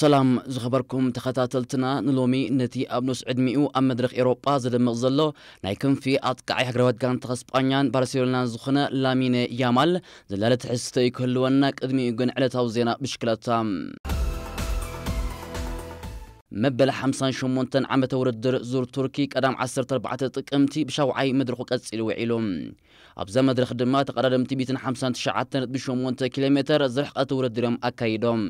ሰላም ዝኸበርኩም ተኸታተልትና፣ ንሎሚ ነቲ ኣብ ንኡስ ዕድሚኡ ኣብ መድረኽ ኤውሮጳ ዝደምቕ ዘሎ ናይ ክንፊ ኣጥቃዓይ ሃገራዊት ጋንታ ስጳኛን ባርሴሎናን ዝኾነ ላሚነ ያማል ዝላለ ትሕዝቶ እዩ ክህልወና። ቅድሚኡ ግን ዕለታዊ ዜና ብሽክለታ። መበል ሓምሳን ሸሞንተን ዓመተ ውድድር ዙር ቱርኪ ቀዳም ዓሰርተ ኣርባዕተ ጥቅምቲ ብሻውዓይ መድረኹ ቀጺሉ ውዒሉ። ኣብዛ መድረኽ ድማ ተቐዳደምቲ ሚእትን ሓምሳን ትሽዓተ ነጥቢ ሸሞንተ ኪሎ ሜተር ዝርሕቀት ውድድር እዮም ኣካይዶም።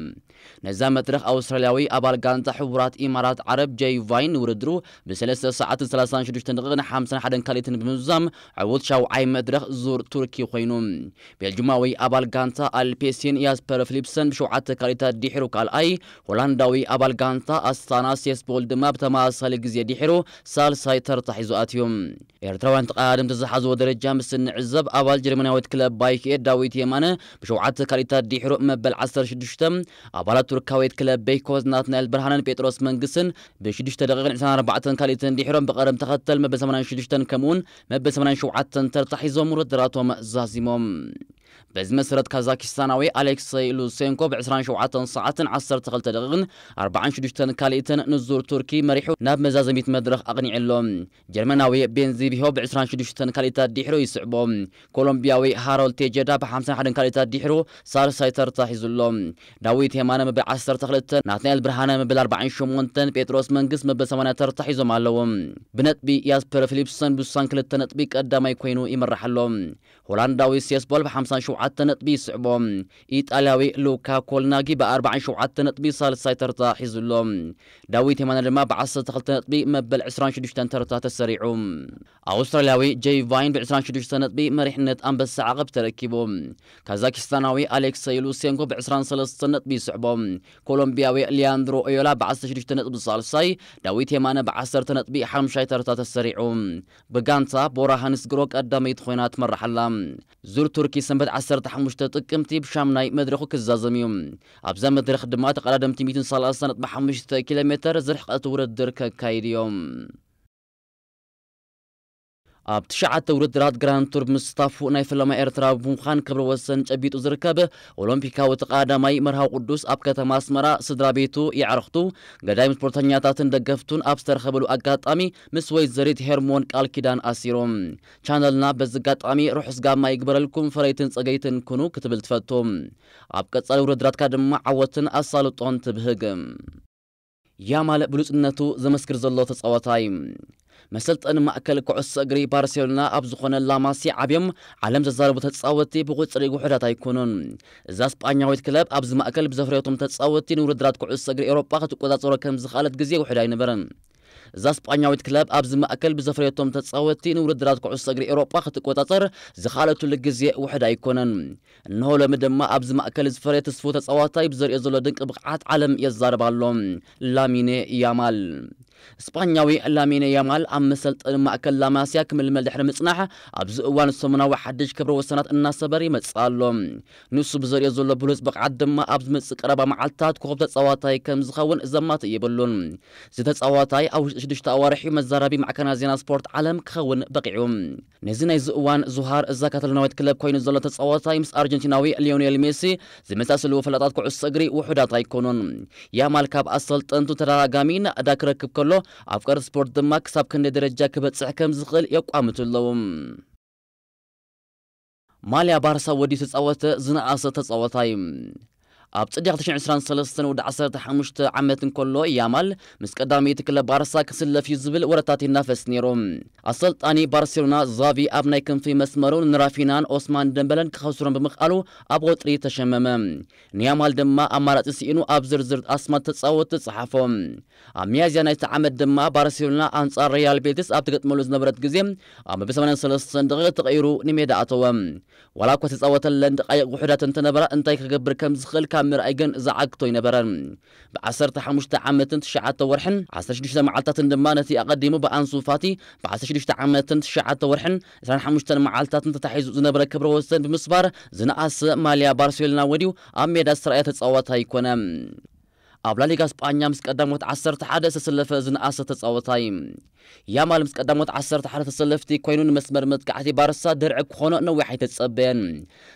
ነዛ መድረኽ ኣውስትራልያዊ ኣባል ጋንታ ሕቡራት ኢማራት ዓረብ ጀይ ቫይን ንውድድሩ ብሰለስተ ሰዓትን ሰላሳን ሽዱሽተን ደቂቕን ሓምሳን ሓደን ካልኢትን ብምዝዛም ዕዉት ሻውዓይ መድረኽ ዙር ቱርኪ ኮይኑ። ቤልጅማዊ ኣባል ጋንታ ኣልፔሲን ያስፐር ፊሊፕሰን ብሸውዓተ ካልኢታት ድሒሩ ካልኣይ፣ ሆላንዳዊ ኣባል ጋንታ ኣስታና ሴስቦል ድማ ብተመሳሳሊ ግዜ ድሒሩ ሳልሳይ ተርታ ሒዙ ኣትዩ። ኤርትራውያን ተቐዳደምቲ ዝሓዝዎ ደረጃ ምስ እንዕዘብ፣ ኣባል ጀርመናዊት ክለብ ባይክ ኤር ዳዊት የማነ ብሸውዓተ ካልኢታት ድሒሩ መበል ዓሰርተ ሽዱሽተ፣ ኣባላት ቱርካዊት ክለብ ቤይኮዝ ናትናኤል ብርሃነን ጴጥሮስ መንግስትን ብሽዱሽተ ደቂቕን ዕስራን ኣርባዕተን ካልኢትን ድሒሮም ብቐደም ተኸተል መበል ሰማንያን ሽዱሽተን ከምኡውን መበል ሰማንያን ሸውዓተን ተርታ ሒዞም ውድድራቶም ዛዚሞም። በዚ መሰረት ካዛኪስታናዊ ኣሌክሰይ ሉሴንኮ ብ ዕስራን ሸውዓተን ሰዓትን ዓሰርተ ክልተ ደቂቕን ኣርባዓን ሽዱሽተን ካልኢትን ንዙር ቱርኪ መሪሑ ናብ መዛዘሚት መድረኽ ኣቕኒዑ ኣሎ። ጀርመናዊ ቤንዚቢሆ ብ ዕስራን ሽዱሽተን ካልኢታት ድሒሩ ይስዕቦ። ኮሎምቢያዊ ሃሮልድ ቴጀዳ ብ ሓምሳን ሓደን ካልኢታት ድሒሩ ሳልሳይ ተርታ ሒዙ ኣሎ። ዳዊት የማነ መበል ዓሰርተ ክልተ፣ ናትናኤል ብርሃነ መበል ኣርባዓን ሸሞንተን፣ ጴጥሮስ መንግስት መበል ሰማንያ ተርታ ሒዞም ኣለዉ። ብነጥቢ ያስፐር ፊሊፕሰን ብሳን ክልተ ነጥቢ ቀዳማይ ኮይኑ ይመርሕ ኣሎ። ሆላንዳዊ ሴስቦል ብ ሓምሳን ሸውዓተን ነጥቢ ይስዕቦ። ኢጣልያዊ ሉካ ኮልናጊ ብ ኣርባዓን ሸውዓተን ነጥቢ ሳልሳይ ተርታ ሒዙ ኣሎ። ዳዊት የማነ ድማ ብ ዓሰርተ ክልተ ነጥቢ መበል ዕስራን ሽዱሽተን ተርታ ተሰሪዑ። ኣውስትራልያዊ ጀይ ቫይን ብ ዕስራን ሽዱሽተ ነጥቢ መሪሕነት ኣንበሳ ዓቐብ ተረኪቡ። ካዛኪስታናዊ ኣሌክሰይ ሉሴንኮ ብ ዕስራን ሰለስተን ነጥቢ ይስዕቦ። ኮሎምቢያዊ ሊያንድሮ ኦዮላ ብ ዓሰርተ ሽዱሽተ ነጥቢ ሳልሳይ፣ ዳዊት የማነ ብ ዓሰርተ ነጥቢ ሓምሻይ ተርታ ተሰሪዑ። ብጋንታ ቦራ ሃንስግሮ ቀዳመይቲ ኮይና ትመርሕ ኣላ። ዙር ቱርኪ ሰንበት ዓሰርተ ሓሙሽተ ጥቅምቲ ብሻምናይ መድረኹ ክዛዘም እዩ። ኣብዛ መድረኽ ድማ ተቐዳደምቲ ሚእትን ሰላሳን ነጥቢ ሓሙሽተ ኪሎ ሜተር ዝርሕቀት ውድድር ከካይድ እዮም። ኣብ ትሽዓተ ውድድራት ግራንድ ቱር ብምስታፉ ናይ ፈለማ ኤርትራ ብምዃን ክብረ ወሰን ጨቢጡ ዝርከብ ኦሎምፒካዊ ተቐዳዳማይ መርሃዊ ቅዱስ ኣብ ከተማ ኣስመራ ስድራ ቤቱ፣ የዕርኽቱ፣ ገዳይም ስፖርተኛታትን ደገፍቱን ኣብ ዝተረኸበሉ ኣጋጣሚ ምስ ወይዘሪት ሄርሞን ቃል ኪዳን ኣሲሮም። ቻነልና በዚ ኣጋጣሚ ርሑስ ጋማ ይግበረልኩም ፈረይትን ጸገይትን ኩኑ ክትብል ትፈቱ። ኣብ ቀጻሊ ውድድራትካ ድማ ዓወትን ኣሳልጦን ትብህግ። ያማል ብሉጽነቱ ዘመስክር ዘሎ ተጻዋታይ። መሰልጠኒ ማእከል ኩዕሶ እግሪ ባርሴሎና ኣብ ዝኾነ ላማሲያ ዓብዮም ዓለም ዘዛረቡ ተጻወትቲ ብቑጽሪ ውሑዳት ኣይኮኑን። እዛ ስጳኛዊት ክለብ ኣብዚ ማእከል ብዘፍረየቶም ተጻወትቲ ንውድድራት ኩዕሶ እግሪ ኤውሮጳ ክትቆጻጸሮ ከም ዝኸኣለት ግዜ ውሑድ ኣይነበረን። እዛ ስጳኛዊት ክለብ ኣብዚ ማእከል ብዘፍረየቶም ተጻወትቲ ንውድድራት ኩዕሶ እግሪ ኤውሮጳ ክትቆጻጸር ዝኸኣለትሉ ግዜ ውሑድ ኣይኮነን። እንሆ ሎሚ ድማ ኣብዚ ማእከል ዝፈረየ ተስፉ ተጻዋታይ ብዘርእዮ ዘሎ ድንቂ ብቕዓት ዓለም የዛርብ ኣሎ። ላሚነ ያማል። ስጳኛዊ ላሚነ ያማል ኣብ መሰልጠኒ ማእከል ላማሲያ ክምልመል ድሕሪ ምጽናሕ፣ ኣብዚ እዋን ሰሙናዊ ሓድሽ ክብረ ወሰናት እናሰበረ ይመጽእ ኣሎ። ንሱ ብዘርእዮ ዘሎ ብሉጽ ብቕዓት ድማ ኣብ ዝመጽእ ቀረባ መዓልታት ኮኸብ ተጻዋታይ ከም ዝኸውን ዘማትእ የብሉን። እዚ ተጻዋታይ ኣብ ውሽጢ ሽዱሽተ ኣዋርሕ እዩ መዛረቢ ማዕከናት ዜና ስፖርት ዓለም ክኸውን በቒዑ። ነዚ ናይዚ እዋን ዙሃር እዛ ካታሎናዊት ክለብ ኮይኑ ዘሎ ተጻዋታይ ምስ ኣርጀንቲናዊ ሊዮኔል ሜሲ ዝመሳሰሉ ፈላጣት ኩዕሶ እግሪ ውሑዳት ኣይኮኑን። ያማል ካብ ኣሰልጠንቱ ተደጋጋሚ ናእዳ ክረክብ ከሎ፣ ኣፍቀርቲ ስፖርት ድማ ክሳብ ክንደይ ደረጃ ክበጽሕ ከም ዝኽእል የቋምቱ ኣለዉ። ማልያ ባርሳ ወዲ ዝተጻወተ ዝነኣሰ ተጻዋታይ። ኣብ ጽድያ ክልተ ሽሕን ዕስራን ሰለስተን ወዲ ዓሰርተ ሓሙሽተ ዓመት እንከሎ ያማል ምስ ቀዳመይቲ ክለብ ባርሳ ክስለፍ እዩ ዝብል ወረታት ይናፈስ ነይሩ። ኣሰልጣኒ ባርሴሎና ዛቪ ኣብ ናይ ክንፊ መስመሩ ንራፊናን ኦስማን ደምበለን ክኸስሮም ብምኽኣሉ ኣብ ወጥሪ ተሸመመ። ንያማል ድማ ኣማራጺ ስኢኑ ኣብ ዝርዝር ኣስማት ተጻወትቲ ጸሓፎ። ኣብ ሚያዝያ ናይቲ ዓመት ድማ ባርሴሎና ኣንጻር ሪያል ቤቲስ ኣብ ትገጥመሉ ዝነበረት ግዜ ኣብ መበል ሰማንያን ሰለስተን ደቂቕ ተቐይሩ ንሜዳ ኣተወ። ዋላ እኳ ዝተጻወተለን ደቃይቕ ውሑዳት እንተነበራ እንታይ ክገብር ከም ዝኽእል ካብ ምርኣይ ግን ዝዓግቶ ኣይነበረን። ብ ዓሰርተ ሓሙሽተ ዓመትን ትሽዓተ ወርሕን ዓሰርተ ሽዱሽተ መዓልታትን ድማ ነቲ ኣቐዲሙ ብኣንሱ ፋቲ ብ ዓሰርተ ሽዱሽተ ዓመትን ትሽዓተ ወርሕን ዕስራን ሓሙሽተን መዓልታትን ተታሒዙ ዝነበረ ክብረ ወሰን ብምስባር ዝነኣሰ ማልያ ባርሴሎና ወድዩ ኣብ ሜዳ ዝተራእየ ተጻዋታይ ኣይኮነ። ኣብ ላሊጋ ስጳኛ ምስ ቀዳሞት ዓሰርተ ሓደ ዝተሰለፈ ዝነኣሰ ተጻወታይ። ያማል ምስ ቀዳሞት ዓሰርተ ሓደ ተሰለፍቲ ኮይኑ ንመስመር መጥቃዕቲ ባርሳ ድርዒ ክኾኖ ነዊሕ ኣይተጸበየን።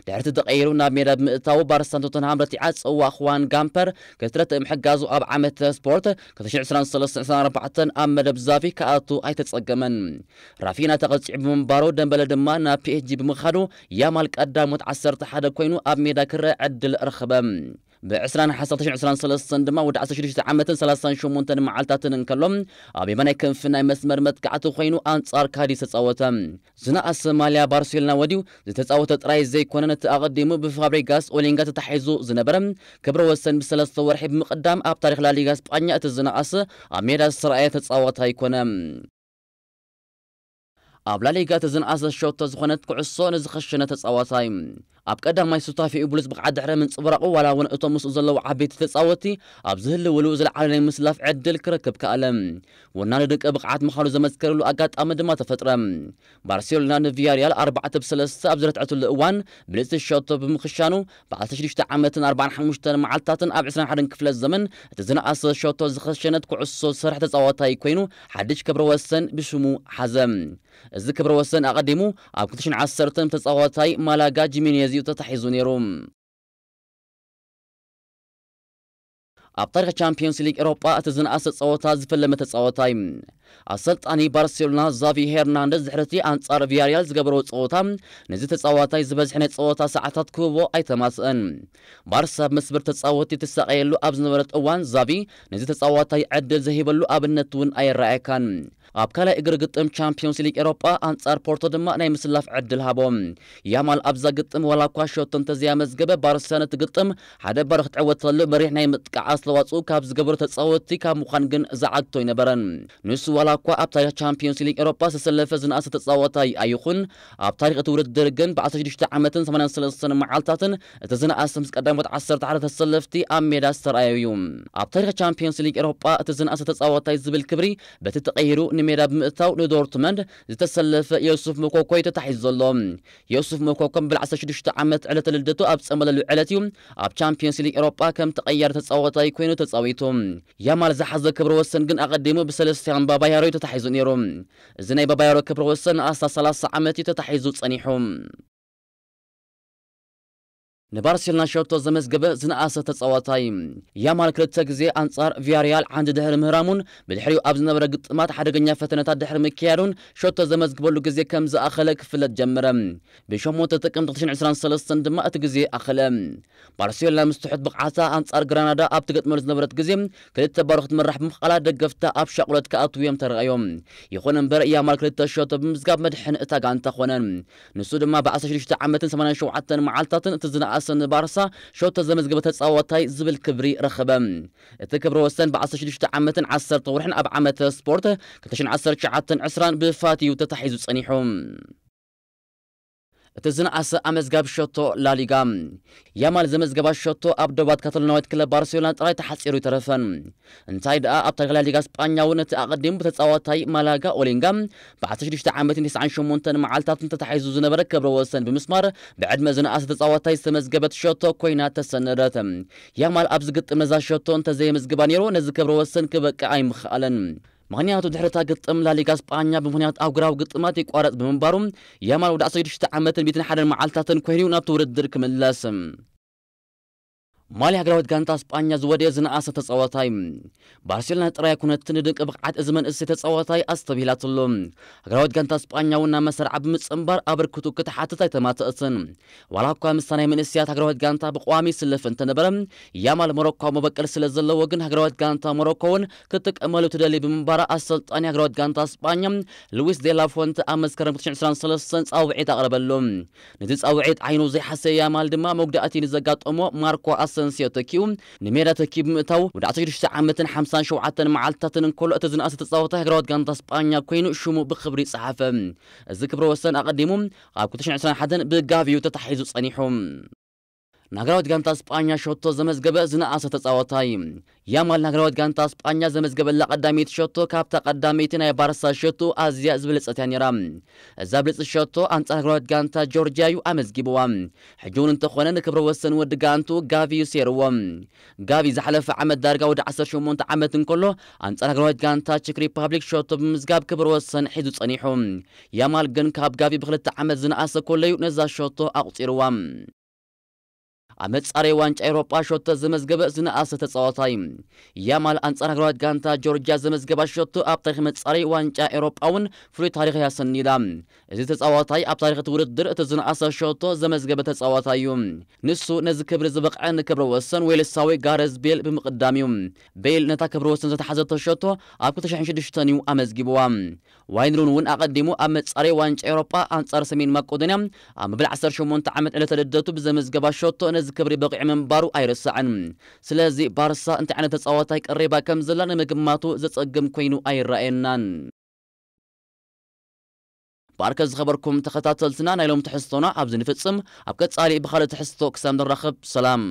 ድሕርቲ ተቐይሩ ናብ ሜዳ ብምእታው ባርሳን ቶተንሃም ረቲዓ ጽዋ ክዋን ጋምፐር ክትረትእ ምሕጋዙ ኣብ ዓመተ ስፖርት ክልተ ሽሕን ዕስራን ሰለስተን ዕስራን ኣርባዕተን ኣብ መደብ ዛቪ ክኣቱ ኣይተጸገመን። ራፊና ተቐጺዑ ብምንባሩ ደምበለ ድማ ናብ ፒ ኤስ ጂ ብምኻዱ ያማል ቀዳሞት ዓሰርተ ሓደ ኮይኑ ኣብ ሜዳ ክረአ ዕድል ረኸበ። ብ ዕስራን ሓምሳን ዕስራን ሰለስተን ድማ ወዲ ዓሰርተ ሽዱሽተ ዓመትን ሰላሳን ሸሞንተን መዓልታትን እንከሎ ኣብ የማናይ ክንፊ ናይ መስመር መጥቃዕቲ ኮይኑ ኣንጻር ካዲስ ተጻወተ። ዝነኣሰ ማልያ ባርሴሎና ወዲዩ ዝተጻወተ ጥራይ ዘይኮነ ነቲ ኣቐዲሙ ብፋብሪጋስ ኦሊንጋ ተታሒዙ ዝነበረ ክብረ ወሰን ብሰለስተ ወርሒ ብምቕዳም ኣብ ታሪኽ ላሊጋ ስጳኛ እቲ ዝነኣሰ ኣብ ሜዳ ዝተረኣየ ተጻዋታይ ኮነ። ኣብ ላሊጋ እቲ ዝነኣሰ ሸቶ ዝኾነት ኩዕሶ ንዝኸሸነ ተጻዋታይ ኣብ ቀዳማይ ሱታፌኡ ብሉጽ ብቕዓት ድሕሪ ምንጽብራቑ ዋላ እውን እቶም ምስኡ ዘለዉ ዓበይቲ ተጻወትቲ ኣብ ዝህልውሉ ዝለዓለ ናይ ምስላፍ ዕድል ክረክብ ከኣለ። ወናኒ ድንቂ ብቕዓት ምዃኑ ዘመስከረሉ ኣጋጣሚ ድማ ተፈጥረ። ባርሴሎና ንቪያሪያል ኣርባዕተ ብ ሰለስተ ኣብ ዝረትዐትሉ እዋን ብልጽቲ ሸቶ ብምኽሻኑ ብ ዓሰርተ ሽዱሽተ ዓመትን ኣርባዓን ሓሙሽተን መዓልታትን ኣብ ዕስራን ሓደን ክፍለ ዘመን እቲ ዝነኣሰ ሸቶ ዝኸሸነት ኩዕሶ ዝሰርሕ ተጻዋታይ ኮይኑ ሓድሽ ክብረ ወሰን ብሽሙ ሓዘ። እዚ ክብረ ወሰን ኣቐዲሙ ኣብ ክልተ ሽሕን ዓሰርተን ተጻዋታይ ማላጋ ጂሜኔዝ እዩ ተታሒዙ ነይሩ። ኣብ ታሪኽ ቻምፒዮንስ ሊግ ኤሮጳ እቲ ዝነኣሰ ጸወታ ዝፈለመ ተጻዋታይ ኣሰልጣኒ ባርሴሎና ዛቪ ሄርናንደዝ ድሕርቲ ኣንጻር ቪያሪያል ዝገበሮ ጸወታ ነዚ ተጻዋታይ ዝበዝሐ ናይ ጸወታ ሰዓታት ክህቦ ኣይተማስአን። ባርሳ ኣብ መስመር ተጻወትቲ ትሳቐየሉ ኣብ ዝነበረት እዋን ዛቪ ነዚ ተጻዋታይ ዕድል ዘሂበሉ ኣብነት እውን ኣይረኣየካን። ኣብ ካልኣይ እግሪ ግጥም ቻምፒዮንስ ሊግ ኤሮጳ ኣንጻር ፖርቶ ድማ ናይ ምስላፍ ዕድል ሃቦ። ያማል ኣብዛ ግጥም ዋላ እኳ ሸቶ እንተዘያመዝገበ ባርሳ ነቲ ግጥም ሓደ ባዶ ክትዕወተሉ መሪሕ ናይ ምጥቃዕ ኣስተዋጽኦ ካብ ዝገበሩ ተጻወትቲ ካብ ምዃን ግን ዝዓግቶ ኣይነበረን። ንሱ ዋላ እኳ ኣብ ታሪኽ ቻምፒዮንስ ሊግ ኤሮጳ ዝተሰለፈ ዝነኣሰ ተጻዋታይ ኣይኹን፣ ኣብ ታሪኽ እቲ ውድድር ግን ብ ዓሰርተ ሽዱሽተ ዓመትን ሰማንያን ሰለስተን መዓልታትን እቲ ዝነኣሰ ምስ ቀዳሞት ዓሰርተ ሓደ ተሰለፍቲ ኣብ ሜዳ ዝተረኣየ እዩ። ኣብ ታሪኽ ቻምፒዮንስ ሊግ ኤሮጳ እቲ ዝነኣሰ ተጻዋታይ ዝብል ክብሪ በቲ ተቐይሩ ንሜዳ ብምእታው ንዶርትመንድ ዝተሰለፈ ዮሱፍ ሞኮኮ እዩ ተታሒዙ ዘሎ። ዮሱፍ ሞኮኮ ብዓሰርተ ሽዱሽተ ዓመት ዕለተ ልደቱ ኣብ ጸመለሉ ዕለት እዩ ኣብ ቻምፒዮንስ ሊግ ኤሮጳ ከም ተቐያሪ ተጻዋታይ ኮይኑ ተጻዊቱ። ያማል ዝሓዘ ክብረ ወሰን ግን ኣቐዲሙ ብሰለስቲያን ባባያሮ እዩ ተታሒዙ ነይሩ። እዚ ናይ ባባያሮ ክብረ ወሰን ንኣስታት ሰላሳ ዓመት እዩ ተታሒዙ ጸኒሑ። ንባርሴሎና ሸቶ ዘመዝገበ ዝነኣሰ ተጻዋታይ። ያማል ክልተ ግዜ ኣንጻር ቪያሪያል ዓንዲ ድሕሪ ምህራሙን ብድሕሪኡ ኣብ ዝነበረ ግጥማት ሓደገኛ ፈተነታት ድሕሪ ምክያዱን ሸቶ ዘመዝግበሉ ግዜ ከም ዝኣኸለ ክፍለጥ ጀመረ። ብሸሞንተ ጥቅምቲ ክልተ ሽሕን ዕስራን ሰለስተን ድማ እቲ ግዜ ኣኸለ። ባርሴሎና ምስ ትሑት ብቕዓታ ኣንጻር ግራናዳ ኣብ ትገጥመሉ ዝነበረት ግዜ ክልተ ባዶ ክትምራሕ ብምኽኣላ ደገፍታ ኣብ ሻቕሎት ክኣትዉ እዮም ተራእዮም። ይኹን እምበር ያማል ክልተ ሸቶ ብምዝጋብ መድሕን እታ ጋንታ ኾነ። ንሱ ድማ ብ ዓሰርተ ሽዱሽተ ዓመትን ሰማንያን ሸውዓተን መዓልታትን እቲ ዝነኣሰ ንባርሳ ሸቶ ዘመዝገበ ተጻዋታይ ዝብል ክብሪ ረኸበ። እቲ ክብረ ወሰን ብ ዓሰርተ ሽዱሽተ ዓመትን ዓሰርተ ወርሕን ኣብ ዓመተ ስፖርት ክልተ ሽሕን ዓሰርተ ትሽዓተን ዕስራን ብፋት እዩ ተታሒዙ ጸኒሑ። እቲ ዝነኣሰ ኣመዝጋቢ ሸቶ ላሊጋ። ያማል ዘመዝገባ ሸቶ ኣብ ደባት ካታሎናዊት ክለብ ባርሴሎና ጥራይ ተሓጺሩ ይተረፈን። እንታይ ደኣ ኣብ ታሪኽ ላሊጋ ስጳኛ እውን እቲ ኣቐዲሙ ብተጻዋታይ ማላጋ ኦሊንጋ ብ ዓሰርተ ሽዱሽተ ዓመትን ተስዓን ሸሞንተን መዓልታትን ተታሒዙ ዝነበረ ክብረ ወሰን ብምስማር ብዕድመ ዝነኣሰ ተጻዋታይ ዝተመዝገበት ሸቶ ኮይና ተሰነደት። ያማል ኣብዚ ግጥም ነዛ ሸቶ እንተዘየመዝግባ ነይሩ ነዚ ክብረ ወሰን ክበቅዕ ኣይምኽኣለን። ምኽንያቱ ድሕሪ እታ ግጥም ላሊጋ ስጳኛ ብምኽንያት ኣህጉራዊ ግጥማት ይቋረጽ ብምንባሩ ያማል ወዲ ዓሰርተ ሽዱሽተ ዓመትን ሚእትን ሓደን መዓልታትን ኮይኑ ናብቲ ውድድር ክምለስ። ማሊ ሃገራዊት ጋንታ ስጳኛ ዝወደየ ዝነኣሰ ተጻዋታይ። ባርሴሎና ጥራይ ኣይኮነትን ንድንቂ ብቕዓት እዚ መንእሰይ ተጻዋታይ ኣስተብሂላትሉ። ሃገራዊት ጋንታ ስጳኛ እውን ናብ መሰርዓ ብምጽንባር ኣበርክቱ ክትሓትት ኣይተማተእትን። ዋላ እኳ ምስታ ናይ መንእሰያት ሃገራዊት ጋንታ ብቐዋሚ ይስለፍ እንተነበረ፣ ያማል ሞሮኮ መበቀል ስለ ዘለዎ ግን ሃገራዊት ጋንታ ሞሮኮ እውን ክትጥቀመሉ ትደሊ ብምንባራ ኣሰልጣኒ ሃገራዊት ጋንታ ስጳኛ ሉዊስ ዴላ ፎንተ ኣብ መስከረም ክልተ ሽሕን ዕስራን ሰለስተን ጻውዒት ኣቕረበሉ። ነቲ ጻውዒት ዓይኑ ዘይሓሰየ ያማል ድማ መጉዳእቲ ንዘጋጠሞ ማርኮ ኣሰንሲዮ ተኪኡ ንሜዳ ተኪኡ ብምእታው ወዲ ዓሰርተ ሽዱሽተ ዓመትን ሓምሳን ሸውዓተን መዓልትታትን እንከሎ እቲ ዝነኣሰ ተጻዋታይ ሃገራዊት ጋንታ ስጳኛ ኮይኑ ሽሙ ብኽብሪ ጸሓፈ። እዚ ክብረ ወሰን ኣቐዲሙ ኣብ ክልተ ሽሕን ዕስራን ሓደን ብጋቪ እዩ ተታሒዙ ጸኒሑ። ንሃገራዊት ጋንታ ስጳኛ ሸቶ ዘመዝገበ ዝነኣሰ ተጻዋታይ። ያማል ንሃገራዊት ጋንታ ስጳኛ ዘመዝገበላ ቀዳመይቲ ሸቶ ካብታ ቀዳመይቲ ናይ ባርሳ ሸቶ ኣዝያ ዝበለጸት እያ ነይራ። እዛ ብልጽቲ ሸቶ ኣንጻር ሃገራዊት ጋንታ ጆርጅያ እዩ ኣመዝጊብዋ። ሕጂ እውን እንተኾነ ንክብረ ወሰን ወዲ ጋንቱ ጋቪ እዩ ሴርዎ። ጋቪ ዝሓለፈ ዓመት ዳርጋ ወዲ ዓሰርተ ሸሞንተ ዓመት እንከሎ ኣንጻር ሃገራዊት ጋንታ ቼክ ሪፓብሊክ ሸቶ ብምምዝጋብ ክብረ ወሰን ሒዙ ጸኒሑ። ያማል ግን ካብ ጋቪ ብክልተ ዓመት ዝነኣሰ ኮለዩ ነዛ ሸቶ ኣቑጺርዋ። ኣብ መጻረይ ዋንጫ ኤውሮጳ ሸቶ ዘመዝገበ ዝነኣሰ ተጻዋታይ። ያማል ኣንጻር ሃገራዊት ጋንታ ጆርጅያ ዘመዝገባ ሸቶ ኣብ ታሪኽ መጻረይ ዋንጫ ኤውሮጳ እውን ፍሉይ ታሪኽ እያ ሰኒዳ። እዚ ተጻዋታይ ኣብ ታሪኽ እቲ ውድድር እቲ ዝነኣሰ ሸቶ ዘመዝገበ ተጻዋታይ እዩ። ንሱ ነዚ ክብሪ ዝበቕዐ ንክብረ ወሰን ዌልሳዊ ጋረዝ ቤል ብምቕዳም እዩ። ቤል ነታ ክብረ ወሰን ዝተሓዘቶ ሸቶ ኣብ ክልተ ሽሕን ሽዱሽተን እዩ ኣመዝጊብዋ። ዋይን ሩኒ እውን ኣቐዲሙ ኣብ መጻረይ ዋንጫ ኤውሮጳ ኣንጻር ሰሜን ማቄዶንያ ኣብ መበል ዓሰርተ ሸሞንተ ዓመት ዕለተ ልደቱ ብዘመዝገባ ሸቶ ነዚ ክብሪ በቒዑ ምንባሩ ኣይርሳዕን። ስለዚ ባርሳ እንታይ ዓይነት ተጻዋታይ ቀሪባ ከም ዘላ ንምግማቱ ዘጸግም ኮይኑ ኣይረኣየናን። ብኣርከ ዝኸበርኩም ተኸታተልትና ናይ ሎም ትሕዝቶና ኣብዚ ንፍጽም። ኣብ ቀጻሊ ብኻልእ ትሕዝቶ ክሳብ ንራኸብ ሰላም።